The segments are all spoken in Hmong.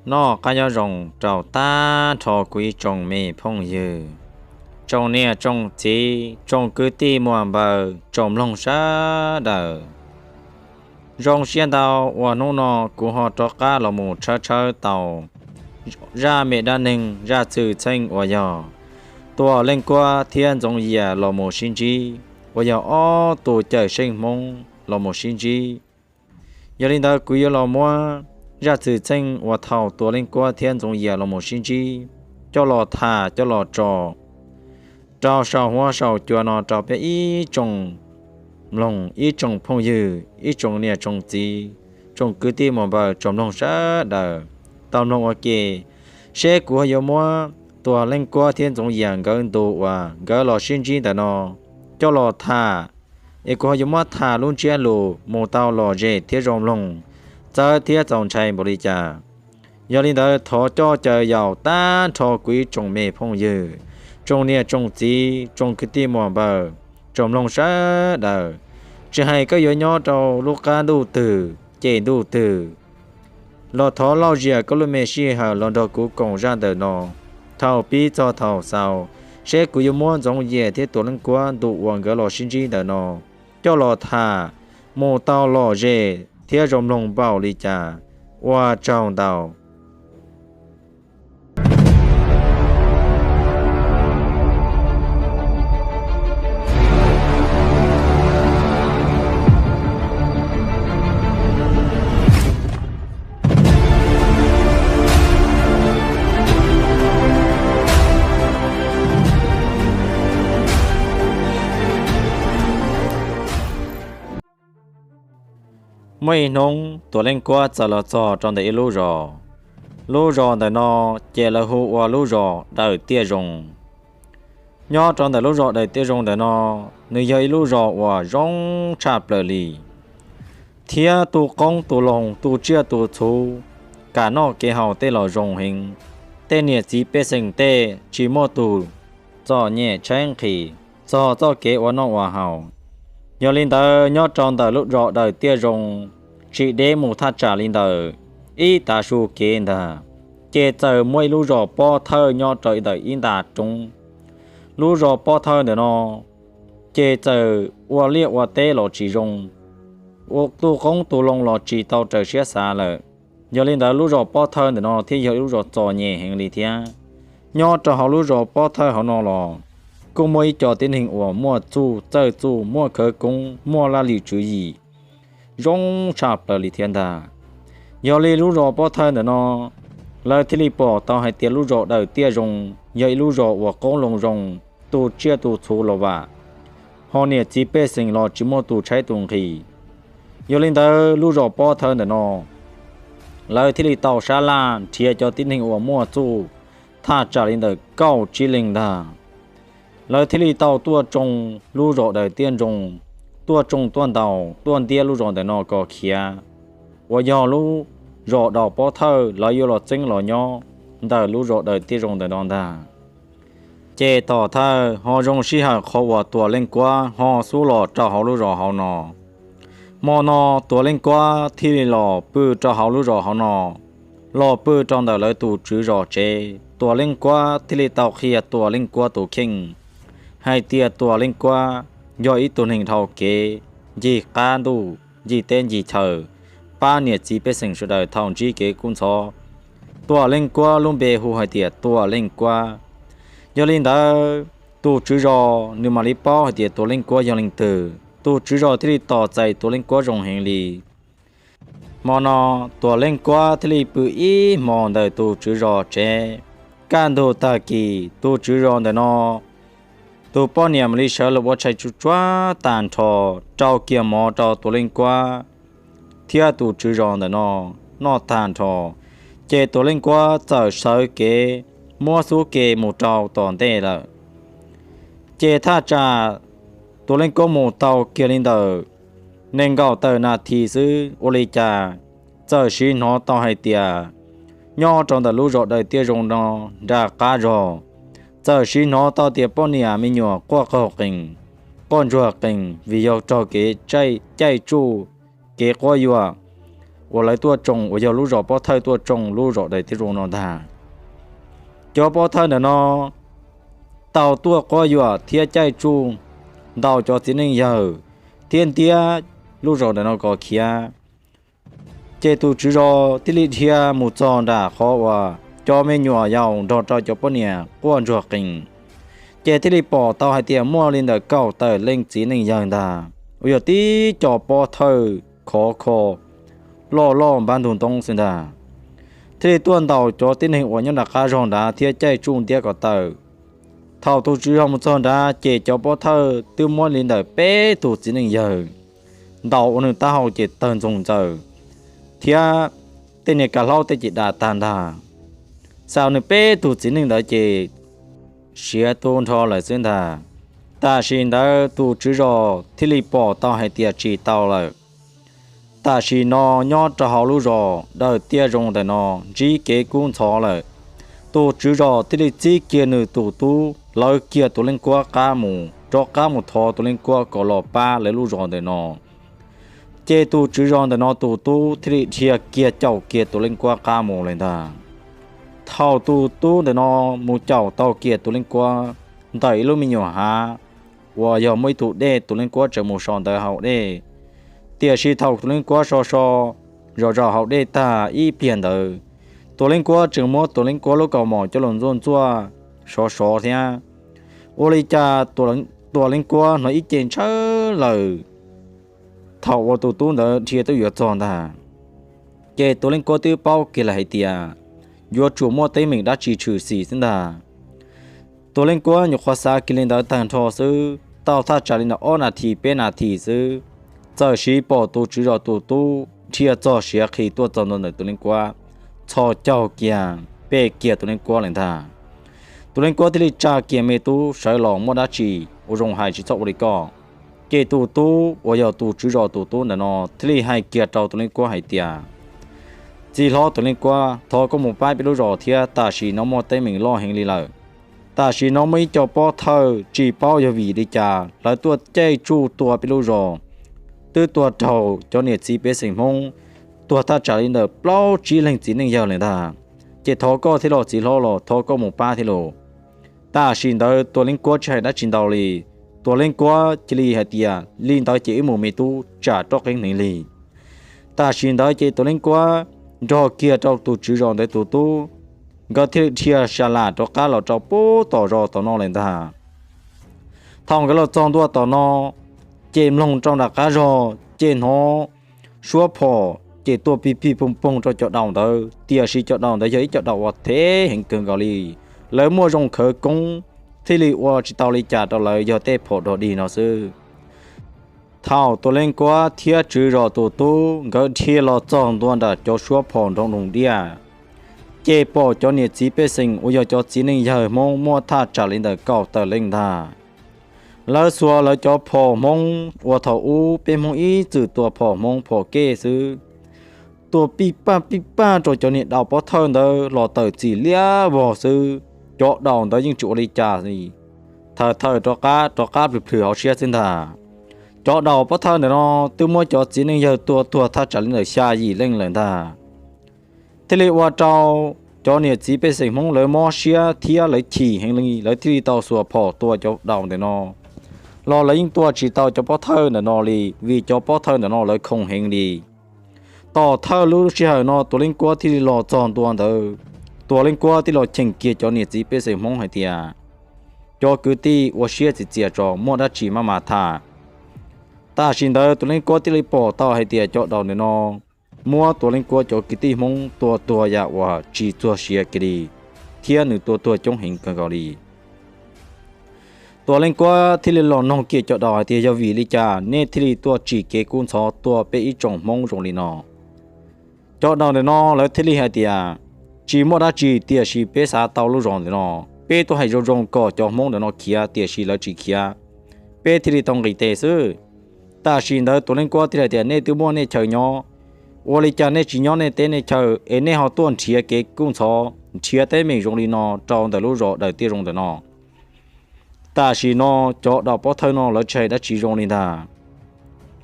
Noj qab nyob zoo rau tag nrho kuv ib tsoom me phooj ywg, tsoom niam tsoom txiv, tsoom kwv tij muam npawg, tsoom mloog sawv daws. Zoo siab ntau uas hnub no kuv ho rov qab los mus tshawb tshawb tau zaj me dab neeg zaj txwm txheej uas yog Tuam Leej Kuab thiab Ntxoov Yias los mus sib ntsib, uas yog ob tug cawm seej Hmoob los mus sib ntsib. Yog li ntawd kuv yuav los muab zaj txwm txheej uas thaum Tuam Leej Kuab thiab Ntxoov Yias los mus sib ntsib coj los tham coj los tso rau saum huab saum cua no rau peb ib tsoom mloog, ib tsoom phooj ywg, ib tsoom niam tsoom txiv, tsoom kwv tij muam npawg, tsoom mloog sawv daws tau mloog ua ke, seb kuv ho yuav muab Tuam Leej Kuab thiab Ntxoov Yias nkawd ntu uas nkawd los sib ntsib ntawm no coj los tham, es kuv ho yuav muab tham lub ntsiab lus mus tau lom zem thiab zoo mloog, txawv thiab txaus ntshai npaum li cas. Yog li ntawd thov coj caw yaum tag nrho kuv ib tsoom me phooj ywg, tsoom niam tsoom txiv, tsoom kwv tij muam npawg, tsoom mloog sawv daws, tsis hais koj yuav nyob rau lub qab ntuj twg, ceg ntuj twg, los thov lauj zias koj lub me sij hawm los nrog kuv koom zaj ntawm no thaum pib txog thaum xaus, seb kuv yuav muab Ntxoov Yias thiab Tuam Leej Kuab ntu uas nkawd los sib ntsib ntawm no coj los tham mus tau lom zem thiab zoo mloog npaum li cas. Ua tsaug ntau. Muaj ib hnub Tuam Leej Kuab txawm los txog rau ntawm ib lub zos. Lub zos ntawm no ces lawv hu ua lub zos Daws Tiaj Zoo. Nyob rau ntawm lub zos Daws Tiaj Zoo ntawm no, nws yog ib lub zos uas zoo tshaj plaws li, thiab tu qoob tu loo, tu tsiaj tu txhu, kev noj kev haus tej los zoo heev. Tej niam txiv pej xeem tej tsis muaj tus txom nyem tshaib nqhis txog txoj kev ua noj ua haus. Yog li ntawd nyob rau ntawm lub zos Daws Tiaj Zoo, tsis deb mus thaj tsam li ntawm ib tav su kev ntag, ces txawm muaj ib lub zos Pob Thawj nyob rau ntawm ib nta roob. Lub zos Pob Thawj ntawm no ces txawm ua liaj ua teb los tsis zoo, tu qoob tu loo los tsis tau raws siab xav lawm. Yog li ntawd lub zos Pob Thawj ntawm no thiaj yog ib lub zos txom nyem heev li thiab. Nyob rau hauv lub zos Pob Thawj hauv no los kuj muaj ib co tib neeg uas muaj txuj txawj txuj, muaj khawv koob, muaj laj lim tswv yim zoo tshaj plaws li thiab ntag. Yog li lub zos Pob Thawj ntawm no, lawv thiaj li pom tau hais tias lub zos Daws Tiaj Zoo yog ib lub zos uas qoob loo zoo, tu tsiaj tu txhu los vam, ho niam txiv pej xeem los tsis muaj tus tshaib tus nqhis. Yog li ntawd lub zos Pob Thawj ntawm no, lawv thiaj li tau sab laj nrhiav cov tib neeg uas muaj txuj thaj tsam li ntawm kaum tsib leeg ntag. Lawv thiaj li tau tuaj tsoo lub zos Daws Tiaj Zoo, tuaj tsoo tuaj ntaus tuaj ntiab lub zos ntawm no kom khiav, uas yog lub zos Daws Pob Thawj lawv yuav los txeeb los nyob ntawm lub zos Daws Tiaj Zoo ntawm no ntag. Ces tom thawj ho zoo sij hawm qhov uas Tuam Leej Kuab ho xub los rau hauv lub zos hauv no. Hmo no Tuam Leej Kuab thiaj li los pw rau hauv lub zos hauv no, los pw rau ntawm lawv tus tswv zos tsev. Tuam Leej Kuab thiaj li tau qhia Tuam Leej Kuab tus kheej hais tias Tuam Leej Kuab yog ib tug neeg dhau kev, ncig qab ntuj, ncig teb ncig chaw, pab niam txiv pej xeem sawv daws thaum ntsib kev kub ntxhov. Tuam Leej Kuab lub npe hu hais tias Tuam Leej Kuab. Yog li ntawd, tus tswv zos nws mam li paub hais tias Tuam Leej Kuab yog leej twg, tus tswv zos thiaj li tos txais Tuam Leej Kuab zoo heev li. Hmo no, Tuam Leej Kuab thiaj li pw ib hmo ntawm tus tswv zos tsev. Kaj ntug tag kis, tus tswv zos ntawm no, tus poj niam mam li sawv los ua tshais tsuj tsuag tag nrho, rau kiag mov rau Tuam Leej Kuab thiab tus tswv zos ntawm no noj tag nrho, ces Tuam Leej Kuab txawm sawv kev muab xub ke mus rau tom ntej lawm. Ces thaj tsam Tuam Leej Kuab mus tau kiag li ntawm nees nkaum tawm nas this xwb, ua li cas txawm siv hnov tau hais tias nyob rau ntawm lub zos Daws Tiaj Zoo no nram qab zog, txawm siv hnov tau tias poj niam me nyuam quaj qaug qees, quaj ntsuag qees vim yog raug kev caij tsuj, kev quab yuam. uas lawv tuaj tsoo, uas yog lub zos Pob Thawj tuaj tsoo lub zos Dawm Tiaj Zoo no ntag. Cov Pob Thawj ntawm no tau tuaj quab yuam thiab caij tsuj ntaus cov txiv neej yawg thiab ntiab lub zos ntawm no kom khiav. Ces tus tswv zos thiaj li dhia mus txog nram qhov uas cov me nyuam yaus nrog rau cov poj niam quaj ntsuag qees, ces thiaj li pom tau hais tias muaj li ntawm kaum tawm leej txiv neej yawg ntag, uas yog tib co Pob Thawj khov kho loj loj npab ntug ntoo xwb ntag, thiaj li tuaj ntaus cov tib neeg uas nyob nram qab zog nrad thiab caij tsuj ntiab kom tawm. Thaum tus tswv zos mus txog nrad ces cov Pob Thawj twb muab li ntawm peb tug txiv neej yawg ntaus ua nws taub hau ces tawg ntxoog ntxaws, thiab tej niag kav hlaub tej ces dam tag ntag. Xav nws peb tug txiv neej ntawd ces siav tu nrho lawm xwb ntag. Tam sim ntawd tus tswv zos thiaj li pom tau hais tias tsis tau lawm. Tam sim no nyob rau hauv lub zos Dawm Tiaj Zoo ntawm no ntsib kev kub ntxhov lawm. Tus tswv zos thiaj li txib kiag nws tus tub lawv kiag Tuam Leej Kuab qab mus, rov qab mus thov Tuam Leej Kuab kom los pab lawv lub zos ntawm no. Ces tus tswv zos ntawm no tus tub thiaj li dhia kiag caum kiag Tuam Leej Kuab qab mus lawm ntag. Thaum tus tub ntawm no mus caum tau kiag Tuam Leej Kuab ntawm ib lub me nyuam hav uas yog muaj ib tug dej, Tuam Leej Kuab tseem mus so ntawd hauv dej. Tiam sis thaum Tuam Leej Kuab so so zom zaws hauv dej tag ib pliag ntawd, Tuam Leej Kuab tseem muab Tuam Leej Kuab lub kaus mom coj los ntxuaj ntxuaj sov sov thiab. Ua li cas Tuam Leej Kuab hnov ib ce ntshaw lawm. Thaum uas tus tub ntawd dhia twb yuav txog ntag, ces Tuam Leej Kuab twb paub kiag lawm hais tias yuav tsum muaj teeb meem dab tsi tshwm sim xwb ntag. Tuam Leej Kuab nyuam qhuav xav kiag li ntawd tag nrho xwb, tau thaj tsam li ntawm ob nas this peb nas this xwb, txawm siv pom tus tswv zos tus tub dhia txog siav qhi tuaj txog ntua ntawm Tuam Leej Kuab, txhos caug kiag, pe kiag Tuam Leej Kuab lawm ntag. Tuam Leej Kuab thiaj li tsa kiag me tub sawv los muaj dab tsi ua zoo hais tsis txhob ua li koj. Ces tus tub uas yog tus tswv zos tus tub ntawm no thiaj li hais kiag rau Tuam Leej Kuab hais tias, txiv hlob Tuam Leej Kuab, thov koj mus pab peb lub zos thiab, tam sim no muaj teeb meem loj heev li lawm. Tam sim no muaj ib co Pob Thawj tsis paub yog vim li cas lawv tuaj caij tsuj tua peb lub zos, twb tua raug cov niam txiv pej xeem Hmoob tuag thaj tsam li ntawm plaub tsib leeg txiv neej yawg lawm ntag. Ces thov koj thiab los txiv hlob los thov koj mus pab thiab los. Tam sim ntawd Tuam Leej Kuab tsis hais dab tsi ntau li, Tuam Leej Kuab cia li hais tias li ntawd ces wb mus me tub, tsam roj qeeb hneev li. Tam sim ntawd ces Tuam Leej Kuab nrog kiag rau tus tswv zos ntawd tus tub, nkawd thiaj li dhia sa lam rov qab los rau pub tom zos tom no lawm ntag. Thaum nkawd los txog ntua tom no, ces mloog rau nram qab zog ces hnov suab phom ces tuaj pig pig poog poog rau cov daus ntawd, tiam sis cov daus ntawd yog ib co daus uas thev heev kawg nkaus li. Lawv muaj zoo khawv koob thiaj li ua tsis tau li cas rau lawv, yog tej phom dog dig no xwb. Thaum Tuam Leej Kuab thiab tswv zos tus tub nkawd dhia los txog ntua nram cov suab phom nroo nroos diaj, ces pom cov niam txiv pej xeem uas yog cov txiv neej yawg Hmoob muaj thaj tsam li ntawm kaum tawm leej ntag. Lawv xuas lawv cov phom Hmoob uas thaum ub peb Hmoob ib txwm tua phom Hmoob phom kej xwb, tua pij paj pij paj rau cov niam daus Pob Thawj ntawd los tawm txim liab vog xwb. Cov daus ntawd yeej tsis ua li cas li, thawm thawm rov qab rov qab plhws plhws hauv siab xwb ntag. Cov daus Pob Thawj ntawm no twb muab cov txiv neej yawg tua tuag thaj tsam li ntawm xya yim leej lawm ntag. Thiaj li ua rau cov niam txiv pej xeem Hmoob lawv mob siab thiab lawv chim heev li, lawv thiaj li tau xuas phom tua cov daus ntawm no. Los lawv yeej tua tsis tau cov Pob Thawj ntawm no li, vim cov Pob Thawj ntawm no lawv khoo heev li. Tom thawj lub sij hawm no Tuam Leej Kuab thiaj li los txog ntua ntawd, Tuam Leej Kuab thiaj los cheem kiag cov niam txiv pej xeem Hmoob hais tias, cov kwv tij, ua siab txias txias tso, muaj dab tsi maj mam tham. Tam sim ntawd Tuam Leej Kuab thiaj li pom tau hais tias cov daus ntawm no muab Tuam Leej Kuab cov kwv tij Hmoob tua tuag yam uas tsis txuag siav kiag li, thiab nws tua tuag coob heev kawg nkaus li. Tuam Leej Kuab thiaj li los noog kiag cov daus hais tias yog vim li cas nej thiaj li tuaj tsim kev kub ntxhov tua peb ib tsoom Hmoob zoo li no. Cov daus ntawm no lawv thiaj li hais tias, tsis muaj dab tsi, tiam sis peb xav tau lub zos ntawm no. Peb tuaj hais zoo zoo kom cov Hmoob ntawm no khiav, tiam sis lawv tsis khiav, peb thiaj li tau nqis tes xwb. Tam sim ntawd Tuam Leej Kuab thiaj li hais tias, nej twb muaj nej chaw nyob, ua li cas nej tsis nyob nej teb nej chaw es nej ho tuaj nrhiav kev kub ntxhov, nrhiav teeb meem zoo li no rau ntawm lub zos Dawm Tiaj Zoo ntawm no? Tam sim no cov daus Pob Thawj no lawv tsis hais dab tsi zoo li ntag.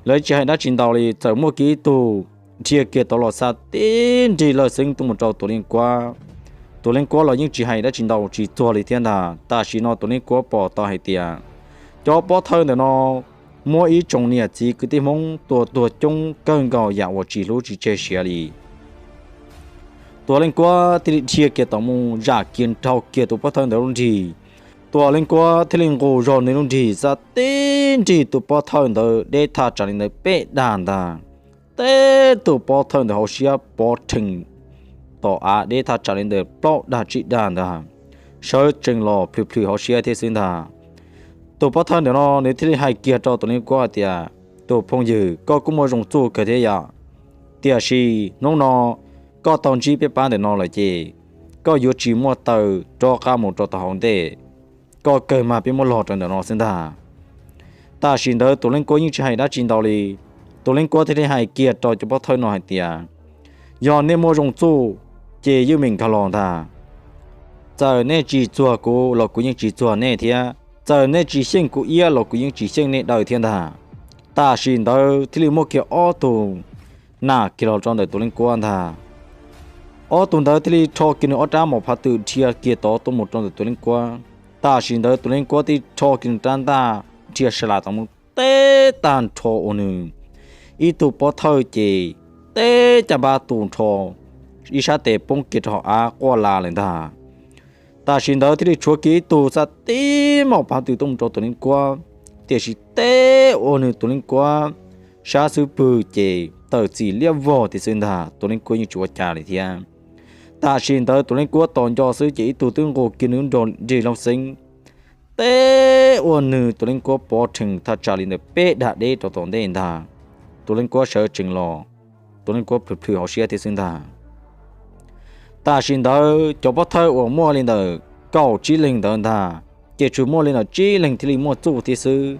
Lawv tsis hais dab tsi ntau li, txawm muaj kiag ib tug dhia kiag tod los xa tib nrig lawj xeeb tuaj mus rau Tuam Leej Kuab. Tuam Leej Kuab los yeej tsis hais dab tsi ntau tsis txuag li thiab ntag. Tam sim no Tuam Leej Kuab pom tau hais tias cov pob thawj ntawm no muab ib tsoom niam txiv kwv tij Hmoob tua tuag coob kawg nkaus yam uas tsis hlub tsis tseg siav li. Tuam Leej Kuab thiaj li dhia kiag tod mus zam kiag nrhau kiag tus pob thawj ntawd lub nrig. Tuam Leej Kuab thiaj li nqus zog nws lub nrig xa tib nrig tus pob thawj ntawd deb thaj tsam li ntawd peb dag ntag. Teb tus pob thawj ntawd hauv siab pov rhees tom av deb thaj tsam li ntawd plaub dag tsib dag ntag, sawv tsees los plhws plhws hauv siab thiab xwb ntag. Tus pob thawj ntawm no nws thiaj li hais kiag rau Tuam Leej Kuab hais tias, tus phooj ywg, koj kuj muaj zoo txuj kawg thiab yom, tiam sis hnub no koj tau ntsib peb pab ntawm no lawm ces koj yuav tsis muaj taw rov qab mus rau tom hauv ntej, koj kawg mas peb muab log rau ntawm no xwb ntag. Tam sim ntawd Tuam Leej Kuab yeej tsis hais dab tsi ntau li. Tuam Leej Kuab thiaj li hais kiag rau cov pob thawj no hais tias, yog nej muaj zoo txuj ces ywj me nkag los ntag. Txawm nej tsis txuag kuv los kuv yeej tsis txuag nej thiab, txawm nej tsis xyeej kuv iab los kuv yeej tsis xyeej nej daw thiab ntag. Tam sim ntawd thiaj li muaj kiag ob tug nam kiag los rau ntawm Tuam Leej Kuab ntag. Ob tug ntawd thiaj li rho kiag nws ob rab maum phav twm dhia kiag tod tuaj mus rau ntawm Tuam Leej Kuab. Tam sim ntawd Tuam Leej Kuab thiaj rho kiag nws rab ntaj dhia sa las tod mus teb tag nrho ua nws ib tug pob thawj ces teb caj npab tu nrho, ib sab tes poob kiag rau hauv av quaj la lawm ntag. Tam sim ntawd thiaj li tshuav kiag ib tug xa tib maum phav twm tuaj mus rau Tuam Leej Kuab, tiam sis teb ua nws Tuam Leej Kuab sab xub pwg ces tawm txim liab vog thiab xwb ntag. Tuam Leej Kuab yeej tsis ua cas li thiab. Tam sim ntawd Tuam Leej Kuab tos nco xwb ces ib tug twb nqus kiag nws nrog nrig lawj xeeb teb ua nws Tuam Leej Kuab pov rhees thaj tsam li ntawd peb dag deb rau tom ntej ntag. Tuam Leej Kuab sawv tsees los, Tuam Leej Kuab plhws plhws hauv siab thiab xwb ntag. Tam sim ntawd cov pob thawj uas muaj li ntawm kaum tsib leeg ntawd ntag, ces tsuas muaj li ntawm tsib leeg thiaj li muaj txuj thiab xwb.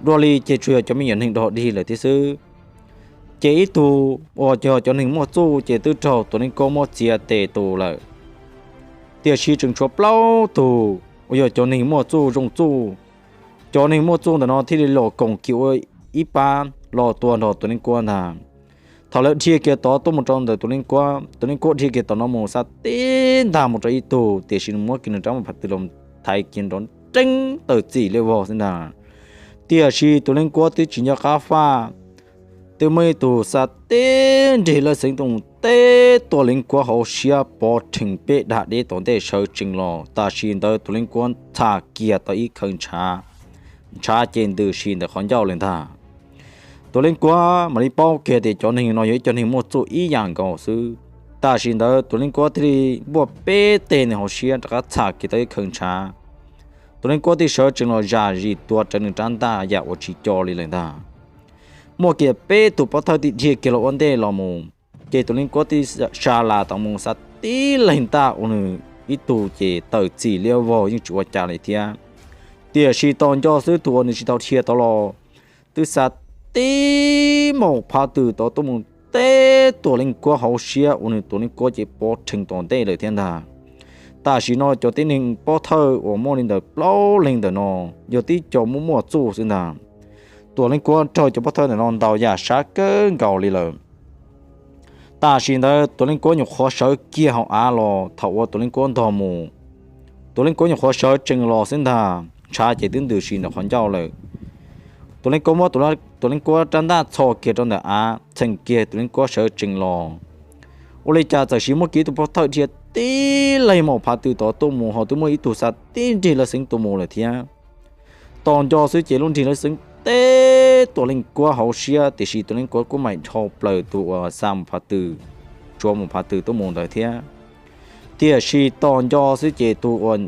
Dua li ces tsuas yog cov me nyuam neeg dog dig lawm thiab xwb. Ces ib tug uas yog cov neeg muaj txuj ces twb raug Tuam Leej Kuab muab txiav tes tus lawm. Tiam sis tseem tshuav plaub tug uas yog cov neeg muaj txuj zoo txuj. Cov neeg muaj txuj ntawm no thiaj li los koom kiag ua ib pab los tua nrog Tuam Leej Kuab ntag. Thaum lawv dhia kiag tod tuaj mus rau ntawm Tuam Leej Kuab, Tuam Leej Kuab dhia kiag tom no mus xa tib ntag mus rau ib tug, tiam sis nws muab kiag nws rab maum phav twm los thaiv kiag nrov nreeb tawm txim liab vog xwb ntag. Tiam sis Tuam Leej Kuab twb tsis nco qab faj, twb muaj ib tug xa tib nrig lawj xeeb tuaj mus teb Tuam Leej Kuab hauv siab pov rhees peb dag deb tom ntej sawv tsees los. Tam sim ntawd Tuam Leej Kuab txham kiag tau ib khaw ntshav, ntshav ces ntws si ntawm qhov ncauj lawm ntag. Tuam Leej Kuab mam li paub kiag tias cov neeg no yog ib cov neeg muaj txuj ib yam nkaus xwb. Tam sim ntawd Tuam Leej Kuab thiaj li npuaj peb teg nws hauv siab rov qab txham kiag tau ib khaw ntshav. Tuam Leej Kuab thiaj sawv tsees los zam zis tua rawv nws rab ntaj yam uas tsis co li lawm ntag. Muaj kiag peb tug pov thawj thiaj dhia kiag los ua ntej los mus, ces Tuam Leej Kuab thiaj sa las tom mus xa tib leeg ntaj ua nws ib tug ces tawm txim liab vog yeej tsis ua cas li thiab. Tiam sis tos nco xwb tus uas nws tsis tau dhia tod los twb xa tib maum phav twm tod tuaj mus teb Tuam Leej Kuab hauv siab ua nws Tuam Leej Kuab ces pov rhees tom ntej lawm thiab ntag. Tam sim no cov tib neeg pov thawj uas muaj li ntawm plaub leeg ntawm no yog tib co muaj muaj txuj xwb ntag. Tuam Leej Kuab raug cov pov thawj ntawm no ntaus yam sab kawg nkaus li lawm. Tam sim ntawd Tuam Leej Kuab nyuam qhuav sawv kiag hauv av los thaum uas Tuam Leej Kuab ntog mus, Tuam Leej Kuab nyuam qhuav sawv tsees los xwb ntag, ntshav ces twb ntws si ntawm qhov ncauj lawm. Tuam Leej Kuab muab Tuam Leej Kuab rab ntaj txhos kiag rau ntawm av txheem kiag Tuam Leej Kuab sawv tsees los. Ua li cas txawm sis muaj kiag ib tug pov thawj dhia tib leeg maum phav twm tod tuaj mus ho twb muaj ib tug xa tib nrig lawj xeeb tuaj mus lawm thiab. Tos nco xwb ces lub nrig lawj xeeb teb Tuam Leej Kuab hauv siab tiam sis Tuam Leej Kuab kuj mam dhau plaws tus uas xa maum phav twm, tsuav maum phav twm tuaj mus ntawd thiab. Tiam sis tos nco xwb ces tus uas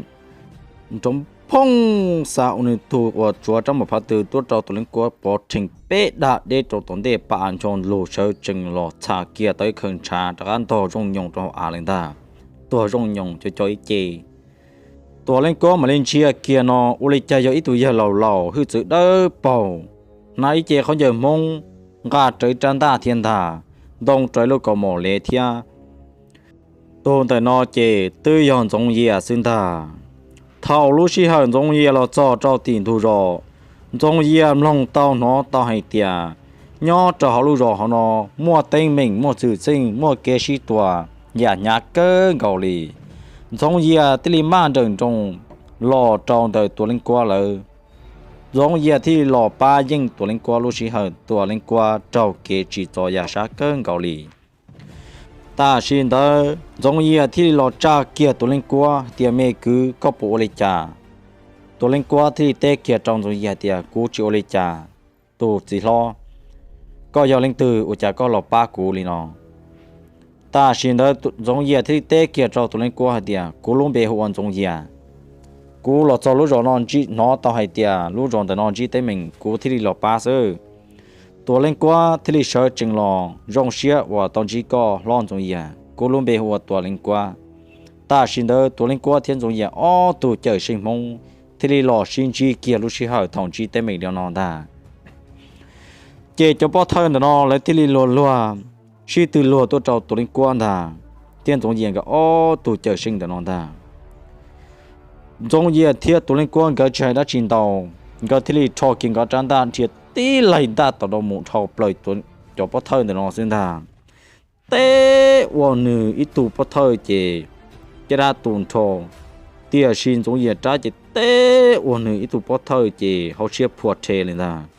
nrov phooj xa ua nws tus uas tsuav rab maum phav twm tuaj rau Tuam Leej Kuab pov rhees peb dag deb rau tom ntej pa ncho lug sawv tsees los txham kiag tau ib khaw ntshav rov qab ntog zooj nyoos rau hauv av lawm ntag. Tuag zooj nyoos co co ib ce. Tuam Leej Kuab mam li ntsia kiag no ua li cas yog ib tug yawg laus laus hwj txwv dawb paug, hnav ib ce khaub ncaws Hmoob, nqa rawv rab ntaj thiab ntag, ntoo rawv lub kaus mom lev thiab. Tus ntawm no ces twb yog Ntxoov Yias xwb ntag. Thaum lub sij hawm Ntxoov Yias los txog rau tim ntug zos, Ntxoov Yias mloog tau hnov tau hais tias nyob rau hauv lub zos hauv no muaj teeb meem, muaj txwm txheej, muaj kev sib tua yam hnyav kawg nkaus li. Ntxoov Yias thiaj li maj nrawm nroos los rau ntawm Tuam Leej Kuab lawv. Ntxoov Yias thiaj li los pab yeej Tuam Leej Kuab lub sij hawm Tuam Leej Kuab raug kev tsim txom yam sab kawg nkaus li. Tam sim ntawd Ntxoov Yias thiaj li los tsa kiag Tuam Leej Kuab tias, Me kwv, koj puas ua li cas? Tuam Leej Kuab thiaj li teb kiag rau Ntxoov Yias tias, Kuv tsis ua li cas, tus txiv hlob, koj yog leej twg ua cas koj los pab kuv li no? Tam sim ntawd Ntxoov Yias thiaj li teb kiag rau Tuam Leej Kuab hais tias, Kuv lub npe hu ua Ntxoov Yias. Kuv los txog lub zos no ntsib, hnov tau hais tias lub zos ntawm no ntsib teeb meem, kuv thiaj li los pab xwb. Tuam Leej Kuab thiaj li sawv tsees los, Zoo siab uas tau ntsib koj hlob Ntxoov Yias, kuv lub npe hu ua Tuam Leej Kuab. Tam sim ntawd Tuam Leej Kuab thiab Ntxoov Yias ob tug cawm seej Hmoob thiaj li los sib ntsib kiag lub sij hawm thaum ntsib teeb meem li no ntag. Ces cov pov thawj ntawm no lawv thiaj li luag luag, sib tw luag tuaj rau Tuam Leej Kuab ntag, thiab Ntxoov Yias nkawd ob tug cawm seej ntawm no ntag. Ntxoov Yias thiab Tuam Leej Kuab nkawd tsis hais dab tsi ntau, nkawd thiaj li rho kiag nkawd rab ntaj dhia tib laig ntaj tom no mus dhau plaws cov pov thawj ntawm no xwb ntag. Teb ua nws ib tug pov thawj ces caj dab tu nrho, tiam sis Ntxoov Yias rab ces teb ua nws ib tug pov thawj ces hauv siab phua rhe li ntag.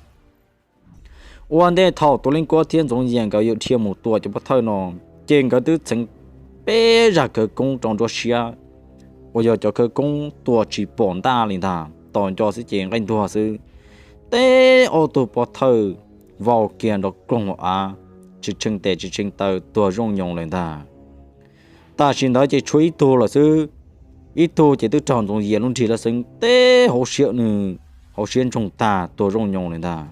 Ua ntej thaum Tuam Leej Kuab thiab Ntxoov Yias nkawd yuav dhia mus tua cov pov thawj no, ces nkawd twb txheev peb zaj khawv koob rau nruab siab, uas yog cov khawv koob tua tsis pom ntaj li ntag, tos nco xwb ces nqaij ntuag xwb. Teb ob tug pov thawj vau kiag nrov kloog hauv av, tsis tshee tes tsis tshee taw tuag zoo nyoos lawm ntag. Tam sim ntawd ces tshuav ib tug lawm xwb. Ib tug ces twb raug Ntxoov Yias lub nrig laj xeeb teb hauv siab nws, hauv siab ntsoog tag tuag zoo nyoos lawm ntag.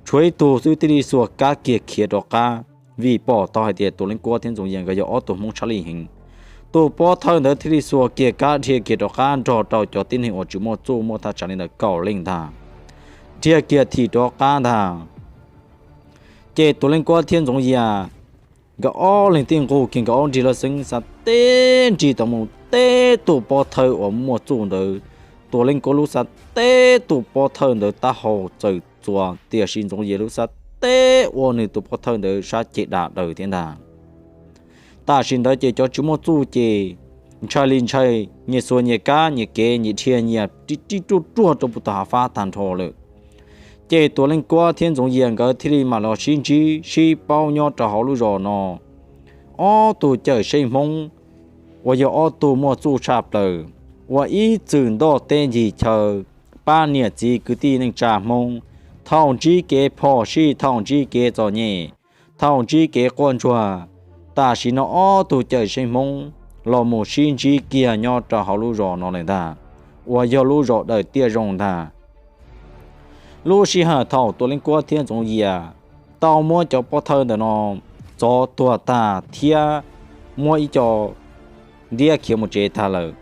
Tshuav ib tug xwb thiaj li xuas kab kiag khiav rov qab, vim pom tau hais tias Tuam Leej Kuab thiab Ntxoov Yias nkawd yog ob tug Hmoob tshaj lij heev. Tus pov thawj ntawd thiaj li xuas kiag kab dhia kiag rov qab nrog rau cov tib neeg uas tsis muaj txuj muaj thaj tsam li ntawd kaum leej ntag, dhia kiag thim rov qab ntag. Ces Tuam Leej Kuab thiab Ntxoov Yias nkawd ob leeg thiaj nqug kiag nkawd ob nrig laj xeeb xav teb nrig tau mus teb tus pov thawj uas muaj txuj ntawd. Tuam Leej Kuab lub xav teb tus pov thawj ntawd taub hau txawm txuas, tiam sis Ntxoov Yias lub xav teb ua nws tus pov thawj ntawd sab ceg dam daws thiab ntag. Tam sim ntawd ces cov tsis muaj txuj ces ntshai li ntshai, nyias xuas nyias kab nyias kev nyias dhia nyias rib rib ruaj ruaj rau puag tom hav fab tag nrho lawm. Ces Tuam Leej Kuab thiab Ntxoov Yias nkawd thiaj li mam los sib ntsib sib paub nyob rau hauv lub zos no. Ob tug cawm seej Hmoob uas yog ob tug muaj txuj tshaj plaws, uas ib txwm ntoj teb ncig chaw, pab niam txiv kwv tij neej tsa Hmoob, thaum ntsib kev phom sij thaum ntsib kev txom nyem, thaum ntsib kev quaj ntsuag. Tam sim no ob tug cawm seej Hmoob los mus sib ntsib kiag nyob rau hauv lub zos no lawm ntag, uas yog lub zos Daws Tiaj Zoo ntag. Lub sij hawm thaum Tuam Leej Kuab thiab Ntxoov Yias tau muab cov pov thawj ntawm no txov tuag tag thiab muab ib co ntiab khiav mus tsev tag lawm,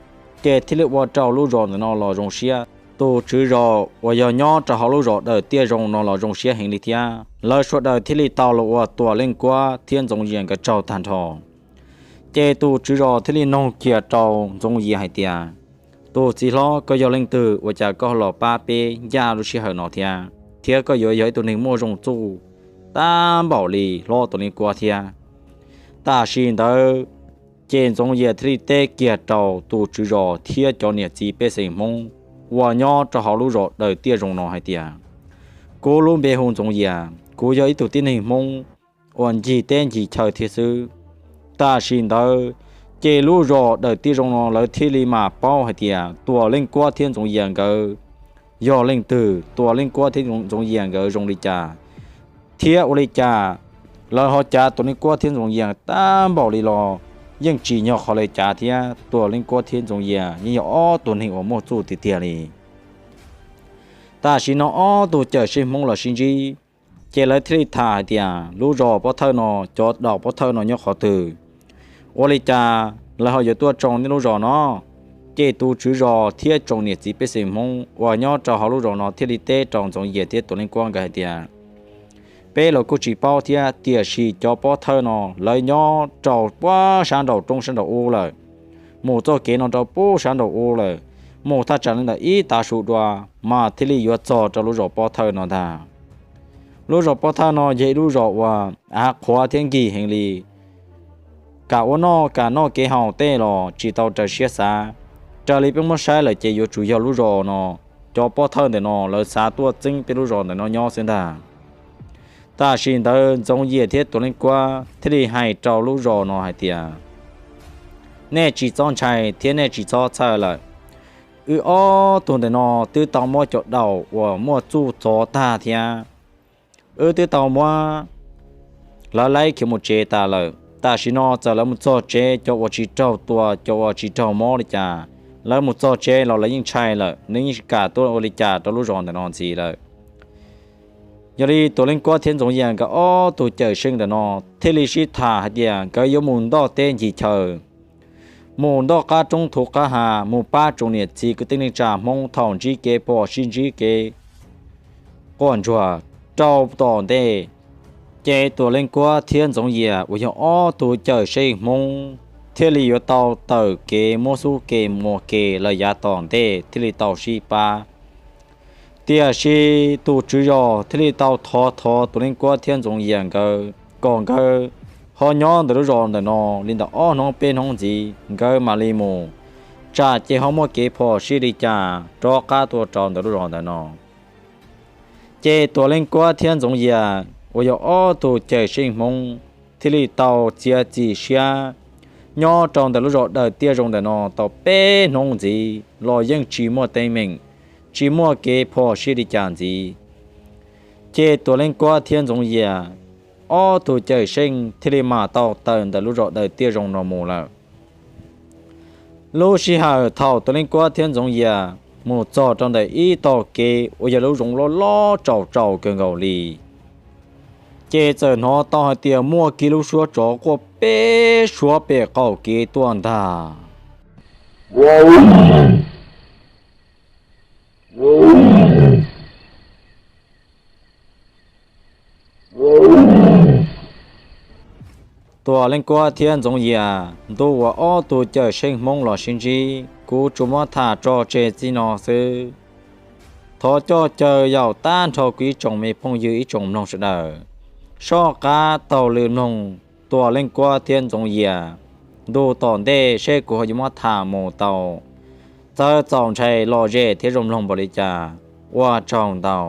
ces thiaj li ua rau lub zos ntawm no los zoo siab. Tus tswv zos uas yog nyob rau hauv lub zos Daws Tiaj Zoo no los zoo siab heev li thiab. Lawv sawv daws thiaj li tau los ua Tuam Leej Kuab thiab Ntxoov Yias nkawd tsaug tag nrho. Ces tus tswv zos thiaj li noog kiag rau Ntxoov Yias hais tias, Tus txiv hlob, koj yog leej twg ua cas koj los pab peb ncaj lub sij hawm no thiab, thiab koj yuav yog ib tug neeg muaj zoo txuj tab npaum li hlob Tuam Leej Kuab thiab? Tam sim ntawd ces Ntxoov Yias thiaj li teb kiag rau tus tswv zos thiab cov niam txiv pej xeem Hmoob uas nyob rau hauv lub zos Daws Tiaj Zoo no hais tias, Kuv lub npe hu Ntxoov Yias, kuv yog ib tug tib neeg Hmoob uas ncig teb ncig chaw thiab xwb. Tam sim ntawd ces lub zos Daws Tiaj Zoo no lawv thiaj li mam paub hais tias Tuam Leej Kuab thiab Ntxoov Yias nkawd yog leej twg, Tuam Leej Kuab thiab Ntxoov Yias nkawd zoo li cas, thiab ua li cas lawv ho cav Tuam Leej Kuab thiab Ntxoov Yias tab npaum li los yeej tsim nyog qhov lawv cav thiab. Tuam Leej Kuab thiab Ntxoov Yias yeej yog ob tug neeg uas muaj txuj tiag tiag li. Tam sim no ob tug cawm seej Hmoob los sib ntsib, ces lawv thiaj li tham hais tias, Lub zos pov thawj no, cov daus pov thawj no nyob qhov twg? Ua li cas lawv ho yuav tuaj tsoo nej lub zos no? Ces tus tswv zos thiab tsoom niam txiv pej xeem Hmoob uas nyob rau hauv lub zos no thiaj li teb rau Ntxoov Yias thiab Tuam Leej Kuab nkawd hais tias, Peb los kuj tsis paub thiab, tiam sis cov pov thawj no lawv nyob rau puag sab nraum roob sab nraum ub lawm, mus txoj kev no rau puag sab nraum ub lawm, mus thaj tsam li ntawm ib tav su dua mas thiaj li yuav txog rau lub zos pov thawj no ntag. Lub zos Pob Thawj no yog ib lub zos uas av qhuav thiab nkig heev li. Kam ua noj, kam noj kev haus tej los tsis tau raws siab xav. Raws li peb muab saib lawm ces yuav tsum yog lub zos no, cov pov thawj ntawm no lawv xav tuaj txeeb peb lub zos ntawm no nyob xwb ntag. Tam sim ntawd Ntxoov Yias thiab Tuam Leej Kuab thiaj li hais rau lub zos no hais tias, nej tsis txhob ntshai thiab nej tsis txhob txhawj lawm. Wb ob tug ntawm no twb tau muab cov daus uas muaj txuj txov tag thiab. Wb twb tau muab lawv laib khiav mus tsev tas lawm. Tam sim no txawm lawv mus txog tsev, cov uas tsis raug tua, cov uas tsis raug mob li cas, lawv mus txog tsev los lawv yeej ntshai lawm, nws yeej tsis kam tuaj ua li cas rau lub zos ntawm no ntxiv lawm. Yog li Tuam Leej Kuab thiab Ntxoov Yias nkawd ob tug cawm seej ntawm no thiaj li sib tham hais tias nkawd yuav mus ntoj teb ncig chaw, mus ntoj qab roob thuv qab hav, mus pab tsoom niam txiv kwv tij neej tsa Hmoob thaum ntsib kev phom sij, ntsib kev quaj ntsuag rau tom ntej. Ces Tuam Leej Kuab thiab Ntxoov Yias uas yog ob tug cawm seej Hmoob thiaj li yuav tau tawm kev muab xub ke muas ke lawm yav tom ntej thiaj li tau sib pab. Tiam sis tus tswv zos thiaj li tau thov thov Tuam Leej Kuab thiab Ntxoov Yias nkawd kom nkawd ho nyob ntawm lub zos ntawm no li ntawm ob hnub peb hnub ntxiv nkawd mam li mus, tsam ces ho muaj kev phom sij li cas rov qab tuaj rau ntawm lub zos ntawm no. Ces Tuam Leej Kuab thiab Ntxoov Yias uas yog ob tug cawm seej Hmoob thiaj li tau txiav txim siab nyob rau ntawm lub zos Dawm Tiaj Zoo ntawm no tau peb hnub ntxiv los yeej tsis muaj teeb meem, tsis muaj kev phom sij li cas ntxiv. Ces Tuam Leej Kuab thiab Ntxoov Yias ob tug cawm seej thiaj li mam tau tawm ntawm lub zos Dawm Tiaj Zoo no mus lawm. Lub sij hawm thaum Tuam Leej Kuab thiab Ntxoov Yias mus txog rau ntawm ib tog kev uas yog lub zoov loj loj tsaus tsaus kawg nkaus li, ces txawm hnov tau hais tias muaj kiag lub suab tsov quaj peb suab pem qaum kev tuaj ntag. Tuam Leej Kuab thiab Ntxoov Yias, ntu uas ob tug cawm seej Hmoob los sib ntsib kuv tsuas muab tham tso tseg txij no xwb. Thov coj caw yaum tag nrho kuv ib tsoom me phooj ywg ib tsoom mloog sawv daws soj qab taug lw mloog Tuam Leej Kuab thiab Ntxoov Yias ntu tom ntej seb kuv ho yuav muab tham mus tau txawv txaus ntshai lom zem thiab zoo mloog npaum li cas. Ua tsaug ntau.